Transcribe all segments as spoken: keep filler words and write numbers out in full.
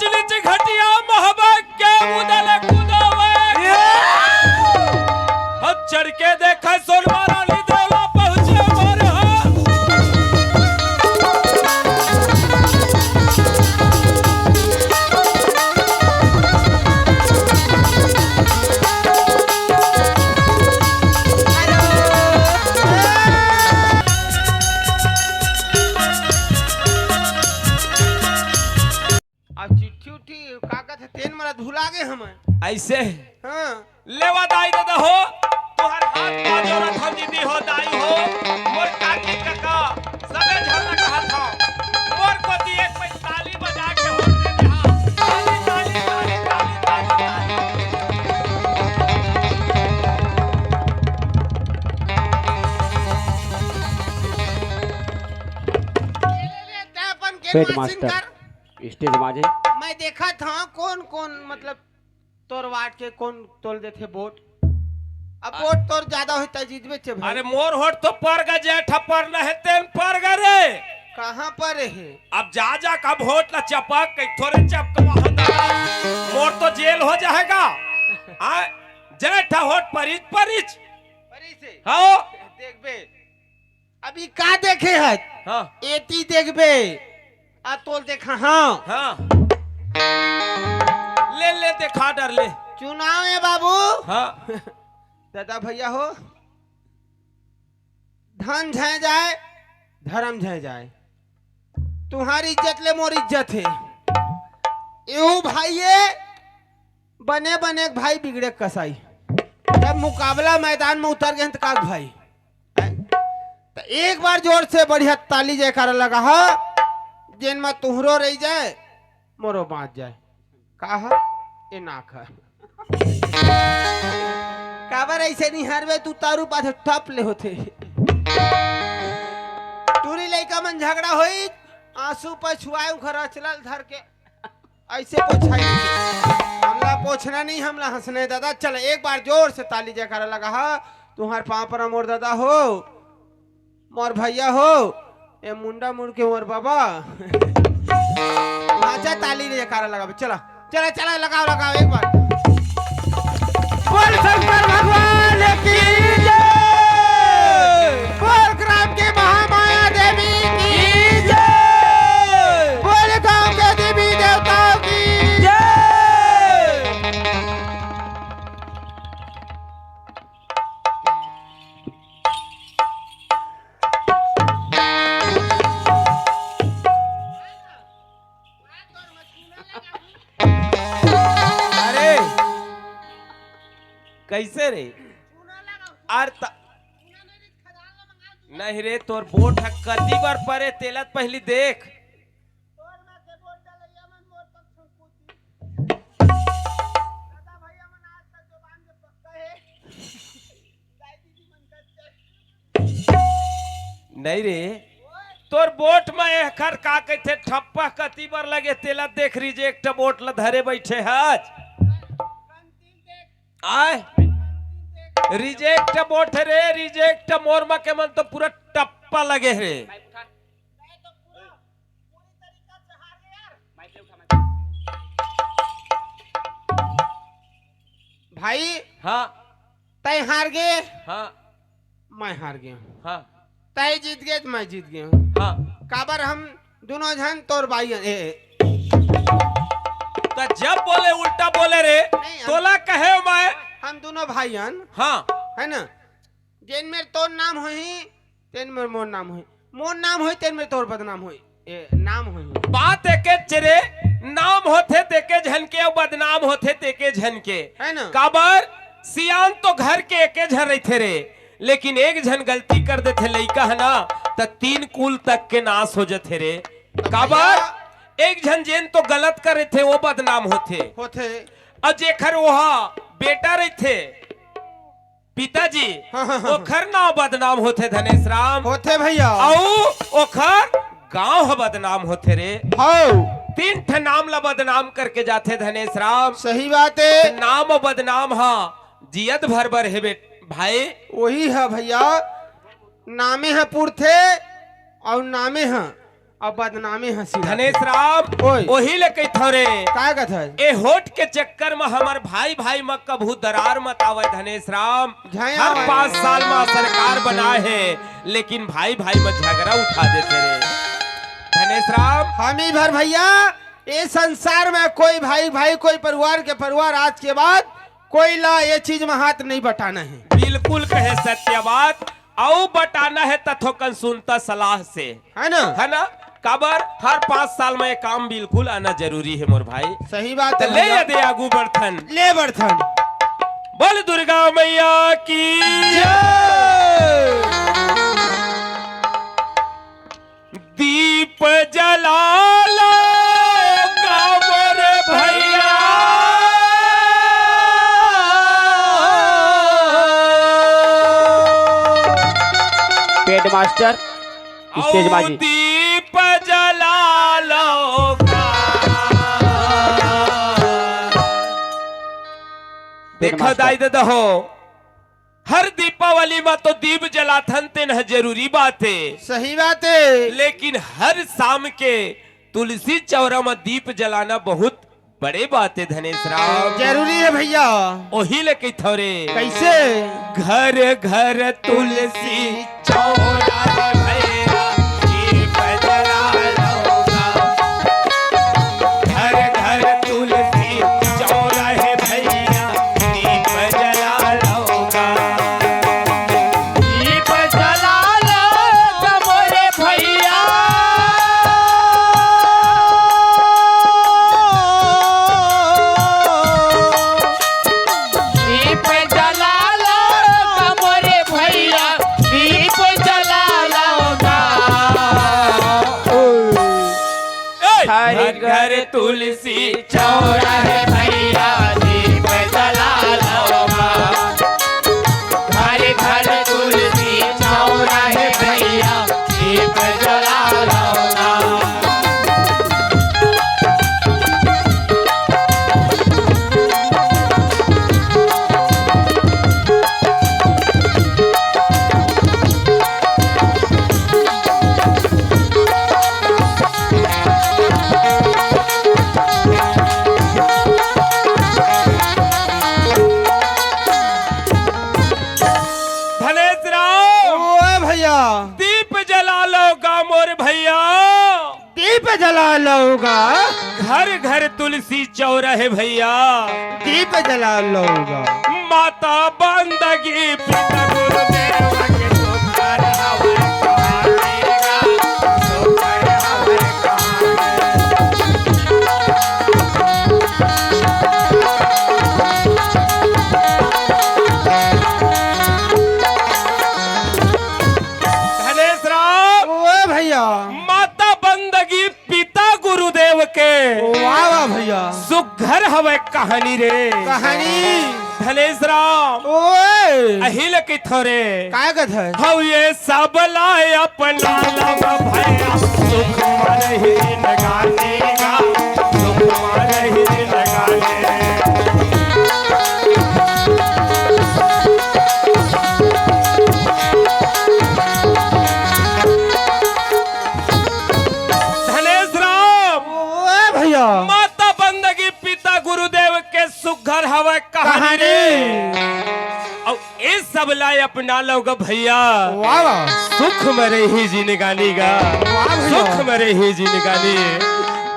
नीचे घटिया महबक के उदल कुदावे। हत चढ़ के देखा सोनवा रानी देवला पहुँचे मोर हा। अब चिट्ठी उट्ठी का कहत हे, तेन मला भुला गे हमन। अइसे? हाँ। लेवा दाई ददा हो, तुहर हाथ पाँव जोड़त हँव दीदी हो, दाई हो, मोर काकी कका, सबे झन ला कहत हँव, मोर कोती एक पइत ताली बजा के होट दे देहा। ताली, ताली, ताली, ताली, ताली, ताली। ले, ले, ले, तैं अपन के हेडमास्टर। कर। स्टेज माझे। मैं देखत हँव कोन कोन, मतलब, तोर वार्ड के कोन तोल देथे वोट। अब वोट तोर जादा होही त जीतबे चे भाई। अरे, मोर होट तो पर गा, जेठा पर न हे तेन पर गा रे। कहाँ पर हे? अब जा जा का वोट ला चपक के थोरे चपकवा होता। मोर तो जेल हो जाएगा। हाँ, जेठा होट परिच परिच। परिच हे। हाँ। देखबे। अभी का देखे हस? हाँ। एती देखबे, आ तोल देखा, हाँ। हाँ। ले, ले, देखा डर ले। चुनाव हे बाबू। हाँ। दादा भैया हो, धन झै जाए, धर्म झै जाए, तुहार इज्जत ले मोर इज्जत हे। एहू भाई ये बने बने के भाई बिगड़े के कसाई। जब मुकाबला मैदान में उतर गे त का भाई, त एक बार जोर से बढ़िया ताली जयकारा लगा हा, जेन म तुहरो रही जाए, मोरो बाँच जाए। का ह? ए नाक ह। काबर अइसे निहारबे तू, तारू पाछे टप ले होथे। टूरी लइका मन झगड़ा होई, आँसू पछुआए उखर अचला ल धर के। अइसे पोछाई। हमला पोछना नहीं, हमला हँसना हे दादा। चल, एक बार जोर से ताली जयकारा लगा हा। तुहार पाँव परा मोर दादा हो, मोर भैया हो, ए मुंडा मुड़ के मोर बाबा। भाचा ताली जयकारा लगावे। चला, चला, चला, लगाओ, लगाओ एक बार। बोल शंकर भगवान की जय। बोल ग्राम के महामाया देवी की जय। बोल गांव के देवी देवताओं की जय। अरे, कइसे रे? अरे त-, नहीं रे, तोर वोट ह कती बर परे, तेला त पहिली देख। नहीं रे, तोर वोट म एखर का कहिथे, ठप्पा कती बर लगे, तेला देख, रिजेक्ट वोट ल धरे बइठे हच। आय, रिजेक्ट वोट हे रे, रिजेक्ट। मोर म के मन तो पूरा टप्पा लगे हे रे। भाई, हाँ। तैं हार गे, हाँ। मैं हार गे हूँ। हाँ। तैं जीत गे, मैं जीत गे हूँ। हाँ। काबर हम दुनों झन तोर भाई हन, ए, ए। त जब बोले उल्टा बोले रे, नहीं, हम तोला कहे मैं। हम दुनों भाई हन। हाँ। है ना? जेन मेर तोर नाम होही, तेन मेर मोर नाम होही, मोर नाम होही, तेन मेर तोर बदनाम होही, ए, नाम होही। बात एकेच रे, नाम होथे तेके झन के अउ बदनाम होथे तेके झन के। है ना? काबर? सियान तो घर के एके झन रहिथे रे, लेकिन एक झन गलती कर देथे लइका ह ना, त तीन कुल तक के नाश हो जथे रे। काबर? भैया। एक झन जेन तो गलत कर रहिथे, वो बदनाम होथे। होथे। अउ जेखर ओहा बेटा रहिथे, पिताजी, हाँ, हाँ, हाँ। ओखर नाव बदनाम होथे धनेश राम। होथे भैया। अउ ओखर गांव ह बदनाम होथे रे। हौ। तीन ठन नाम ला बदनाम करके जाथे धनेश राम। सही बात हे। नाम बदनाम ह जियत भर बर हे बेट भाई। वही ह भैया, नामे ह पुरथे अउ नामे ह अब बदनामी हंसी धनेश राम, ओए। ओही ले कहिथव रे। का कथस? ए होट के चक्कर म हमर भाई भाई म कभू दरार मत आवय धनेश राम। झय हर आवय। पाँच साल म सरकार बनाए हे, लेकिन भाई भाई म झगड़ा उठा देथे रे धनेश राम। हमी भर भैया, ए संसार म कोई भाई भाई, कोई परिवार के परिवार, आज के बाद कोई ला ए चीज म हाथ नहीं बटाना हे। बिल्कुल कहे सत्य बात। अउ बटाना हे त थोकन सुनता सलाह से, है ना? है ना? काबर हर पाँच साल म ये काम बिल्कुल आना जरूरी हे मोर भाई। सही बात त हे ले भैया। ये दे आगू बढ़थन। ले बढ़थन। बोल दुर्गा मैया की जय। दीप जला लो काबर भैया। हेडमास्टर, स्टेज अउ माजी। दीप जला लो का। देखो हेडमास्टर। दाई ददा हो, हर दीपावली म तो दीप जलाथन, तेन ह जरूरी बात हे। सही बात हे। लेकिन हर शाम के तुलसी चौरा म दीप जलाना बहुत बड़े बात हे धनेश राम। जरूरी हे भैया। ओही ले कहिथव रे। कैसे? घर घर तुलसी चौरा हे भैया, दीप जला लो ना। घर घर तुलसी चौरा हे भैया, दीप जला लो ना। दीप जला लो ना मोरे भैया। दीप जला लो ना मोरे भैया, दीप जला लो ना। ए! घर घर तुलसी चौरा हे भैया, दीप जला लो ना। घर घर तुलसी चौरा हे भैया, दीप जला लो ना। धनेश राम, ओए भैया। दीप जला लो गा मोर भैया। दीप जला लो गा। घर घर तुलसी चौरा हे भैया। दीप जला लो गा। माता बंदगी पिता गुरुदेव के सुघर हवय कहानी गा, सुघर हवय कहानी। धनेश राम, ओए भैया। माता बंदगी पिता गुरुदेव के। वाह, वाह भैया। सुघर हवय कहानी रे। कहानी। धनेश राम। ओए। अही ल कहिथो रे। काय कथस? हव ये सब ला अपना लब भैया, सुख मरही न गाने गा, सुख मरही न गाने। धनेश राम। ओए भैया। माता बंदगी पिता गुरुदेव के सुघर हवय कहानी कहानी। रे। अउ ए सब ला अपना लो गा भैया। वाह, वाह। सुख म रही जिनगानी गा। वाह भैया। सुख म रही जिनगानी।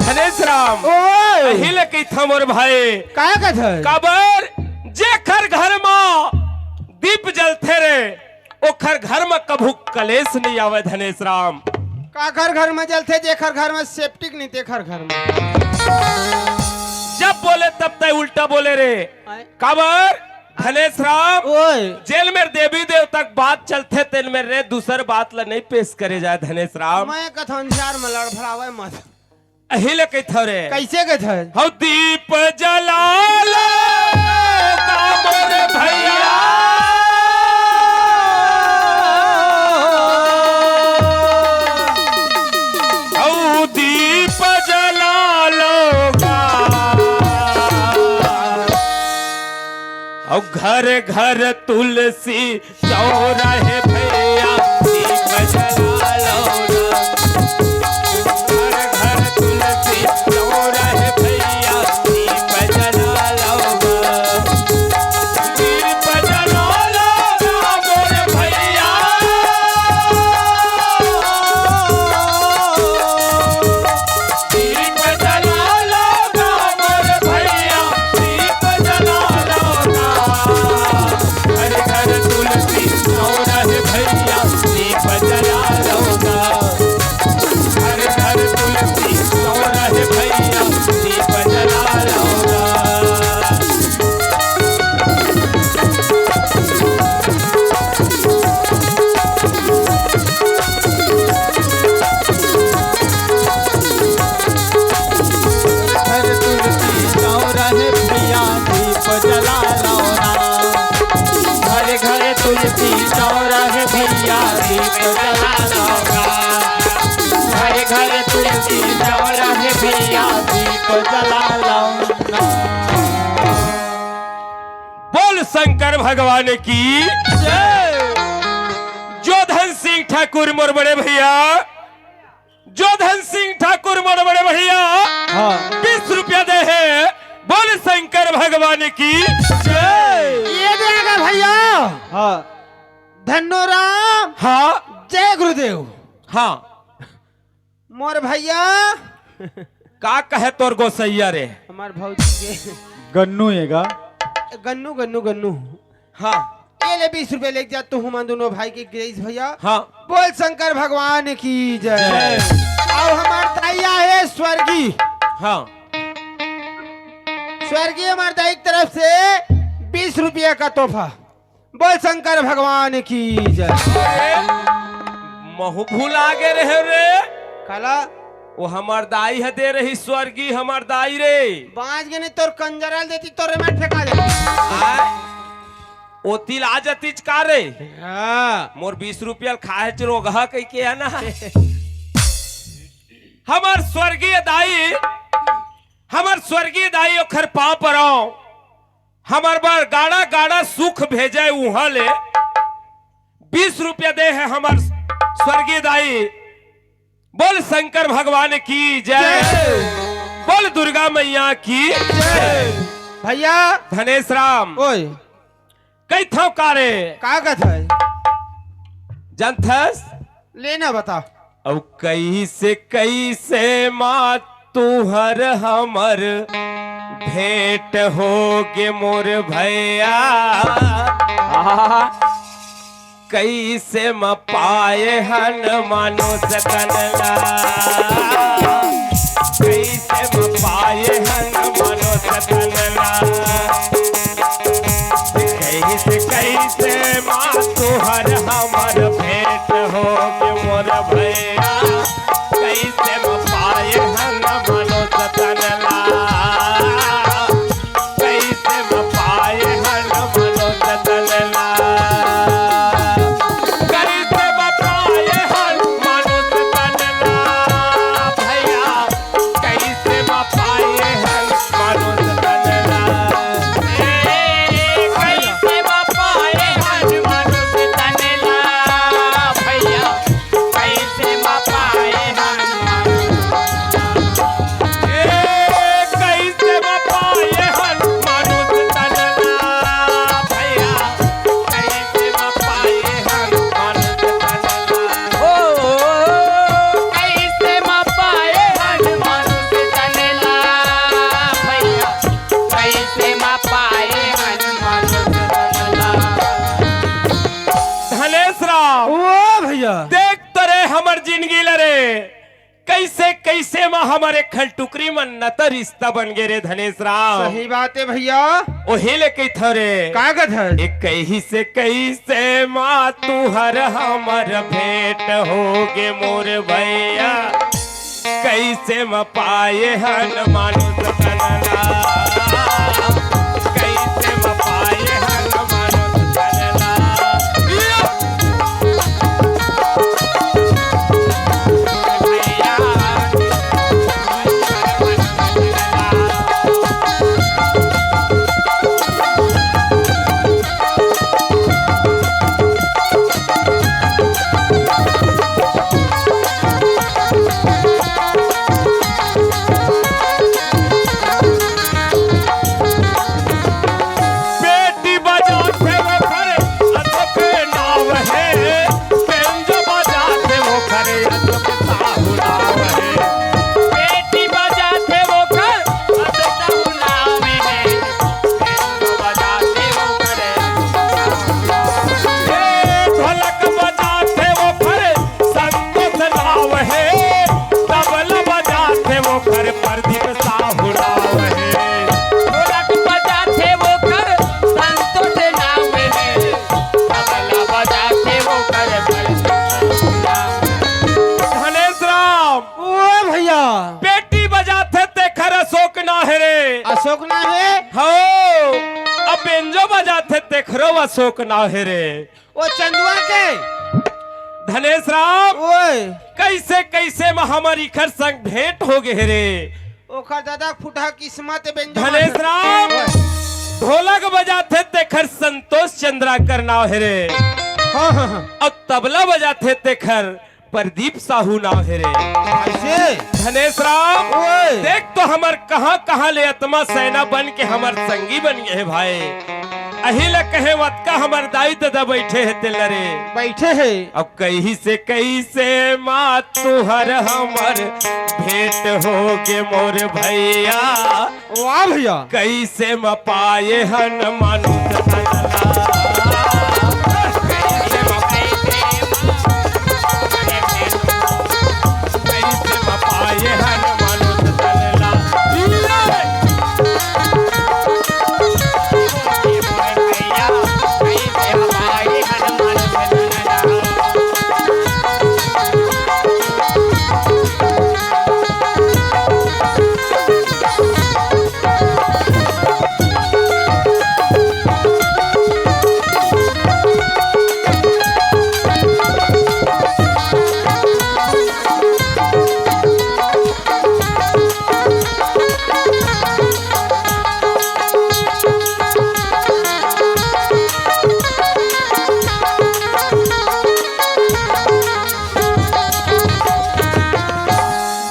धनेश राम। ओए। अही ल कहिथो मोर भाई। काय कथस? काबर जेखर घर म दीप जलथे रे, ओखर घर म कभू कलेश नइ आवय धनेश राम। काखर घर म जलथे, जेखर घर म सेप्टिक नइ, तेखर घर म। जब बोले तब तैं उल्टा बोले रे। आय। काबर? धनेश राम, ओए। जेन मेर देवी देवता के बात चलथे, तेन मेर रे दूसर बात ल नइ पेश करे जाय धनेश राम। मैं कथन चार म लड़फड़ावय मत। अही ल कहिथव रे। कइसे कहिथस? हव दीप जला लो गा मोर भैया। हव दीप जला लो गा। हव घर घर तुलसी चौरा हे भैया, दीप जला लो ना। जला लो ना। घर घर तुलसी चौरा हे भैया, दीप जला लो ना। घर घर तुलसी चौरा हे भैया, दीप जला लो ना। बोल शंकर भगवान की जय। जोधन सिंह ठाकुर मोर बड़े भैया, जोधन सिंह ठाकुर मोर बड़े भैया, हाँ। बीस रुपया दे हे। बोल शंकर भगवान की जय। ये दे आगे भैया। हाँ। धन्नो राम। हाँ। जय गुरुदेव। हाँ। मोर भैया। का कहे तोर गोसैया रे? हमार भौजी के। गन्नू एगा। गन्नू, गन्नू, गन्नू। हाँ। ये ले बीस रुपया लेके जा, तू हमन दोनों भाई के गिरइस भैया। हाँ। बोल शंकर भगवान की जय। जय। अउ हमार दाई हे स्वर्गीय। हाँ। स्वर्गीय हमार दाई की तरफ से बीस रुपया का तोहफा। बोल शंकर भगवान की जय। महू भुला गे रहे रे। काला? वो हमार दाई ह दे रही स्वर्गीय हमार दाई रे। बाँच गे नहीं तोर कंजरा ल देती तोरे में ठेका दे। आय, ओती ला जतीच का रे? हाँ। मोर बीस रुपया ल खाए च रोगहा कहि के है ना। हमार स्वर्गीय दाई, हमार स्वर्गीय दाई ओखर पाँव परौं। हमर बर गाड़ा गाड़ा सुख भेजे उहाँ ले बीस रुपया दे हे हमर स्वर्गीय दाई। बोल शंकर भगवान की जय। जय। बोल दुर्गा मैया की जय। भैया। धनेश राम। ओए। कइथव का रे? का कथय? जानथस? ले ना बता। अउ कइसे कइसे मा तुहर हमर भेंट होगे मोर भैया। आहा। कइसे म पाए हन मानुष तन ला, कइसे म पाए हन मानुष तन ला। कइसे कइसे मा तुहर हमर भेंट होगे मोर भैया। कइसे म पाए हन मानुष तन ला, कइसे म पाए हन मानुष तन ला, कइसे म पाए हन मानुष तन ला भैया। कइसे म पाए हन मानुष तन ला? ए, कइसे म पाए हन मानुष तन ला भैया? कइसे म पाए हन मानुष तन ला? ए, कइसे म पाए हन मानुष तन ला भैया? कइसे म पाए हन मानुष तन ला? ओ, कइसे म पाए हन मानुष तन ला भैया? कइसे म पाए हन मानुष तन ला? धनेश राम। ओ भैया। देख तो रे हमर जिनगी ल रे। कइसे, कइसे म हमर एक खन टुकरी म नता रिश्ता बन गे रे धनेश राम। सही बात हे भैया। ओही ले कहिथव रे। का कथस? ए कइसे, कइसे म तुहर हमर भेंट होगे मोर भैया। कइसे म पाए हन मानुष तन ला। कइसे म पाए हन मानुष तन ला। बेटी बजाथे ओखर अशोक नाव हे, बेंजो बजाथे ओखर अशोक साहू नाव हे। बेटी बजाथे ओखर अशोक साहू नाव हे, बेंजो बजाथे ओखर अशोक साहू नाव हे। ढोलक बजाथे ओखर संतोष नाव हे, तबला बजाथे ओखर प्रदीप साहू नाव हे। ढोलक बजाथे ओखर संतोष नाव हे, तबला बजाथे ओखर प्रदीप साहू नाव हे। धनेश राम। ओ भैया। बेटी बजाथे तेखर अशोक नाव हे रे। अशोक नाव हे? हो। बेंजो बजाथे तेखरो अशोक नाव हे रे। ओ चंदुआ के। धनेश राम। ओए। कइसे कइसे म हमर इखर संग भेंट हो गे हे रे। ओखर दादा फुटहा किस्मत हे बेंजो धनेश बजाथे। राम। ओए। ढोलक बजाथे तेखर संतोष चंद्राकर नाव हे रे। हाँ, हाँ, हाँ। अउ तबला बजाथे तेखर प्रदीप साहू नाव हे रे। अइसे? धनेश राम, ओए। देख तो हमर कहाँ-कहाँ ले आत्मा सेना बन के हमर संगी बन गे हे भाई। अही ल कहे वतका हमर दाई ददा बइठे हे तेला रे। बइठे हे। अब कइसे कइसे म तुहर हमर भेंट हो गे मोर भइया। वाह भइया। कइसे म पाए हन मानुष तन ला। कइसे म पाए हन मानुष तन ला।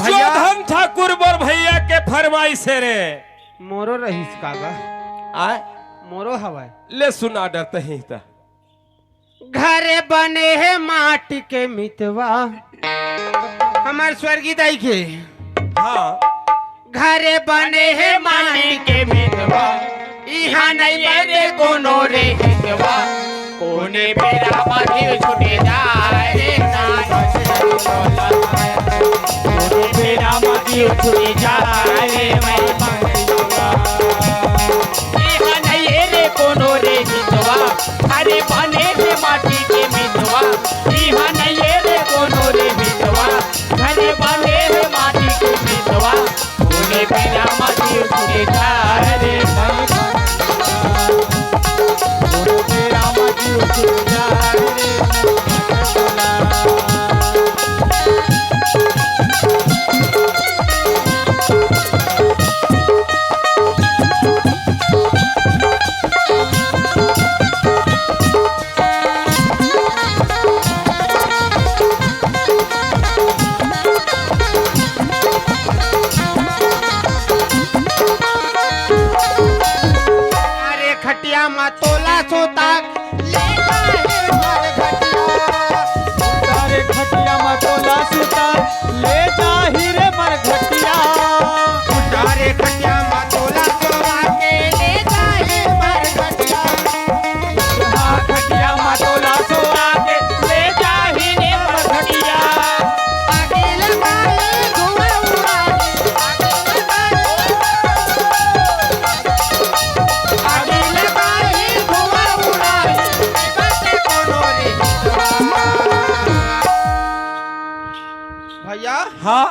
भइया। जोधन ठाकुर मोर भइया के फरमाइश हे रे। मोरो रहिस का गा? आय? मोरो हवय। ले सुना डरत ही त। घर बने हे माटी के मितवा, हमर स्वर्गीय दाई के। हाँ। घर बने हे माटी के मितवा, इहाँ नइ रे कोनो रे हितवा। कोने बेरा म जीव छूटे जाय रे नानक। कोने बेरा म जीव छूटे जाय रे मैं। इहाँ नइ रे कोनो रे हितवा, अरे बने हे माटी के मितवा। इहाँ नइ रे कोनो रे हितवा, अरे बने हे माटी के मितवा। कोने बेरा म जीव छूटे जाय रे मैं। कोने बेरा म जीव छूटे जाय रे मैं। अरे खटिया म तोला सुता, ले जा हे मरघटिया। अरे खटिया म तोला सुता, ले जा ही रे मरघटिया। अरे खटिया म तोला सुता के, ले जा हे मरघटिया। हाँ, खटिया म तोला सुता के, ले जा ही रे मरघटिया। आगे लगाए धुआं उड़ाए, आगे लगाए। भइया, हाँ।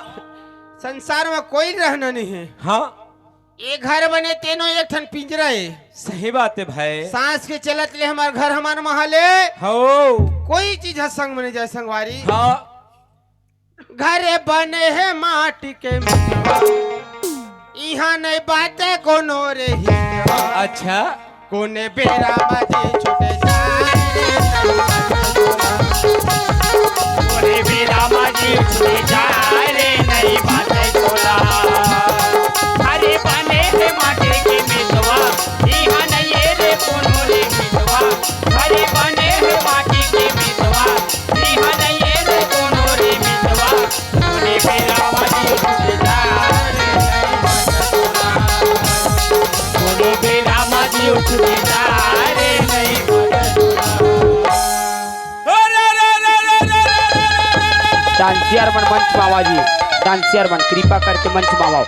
संसार म कोई रहना नहीं हे। हाँ। ए घर बने तेनो एक ठन पिंजरा हे। सही बात हे भाई। सांस के चलत ले हमर घर हमर महल हे। हो। कोई चीज ह संग म नइ जाय संगवारी। हाँ। घर बने हे माटी के मितवा, इहाँ नइ बाटे कोनो रे हितवा। अच्छा। कोने बेरा म जीव छूटे जाय रे, कोने बेरा म जीव छूटे जाय रे, नइ बाटे तोला। अरे बने हे माटी के मितवा, इहाँ नइ रे कोनो रे हितवा। अरे बने हे माटी के मितवा, इहाँ नइ रे कोनो रे मितवा। कोने बेरा म जीव छूटे जाय रे, नइ बाटे तोला। कोने बेरा म जीव छूटे जाय रे, नइ बाटे तोला। डांसियर मन मंच म आवा जी, डांसियर मन कृपा करके मंच म आवा।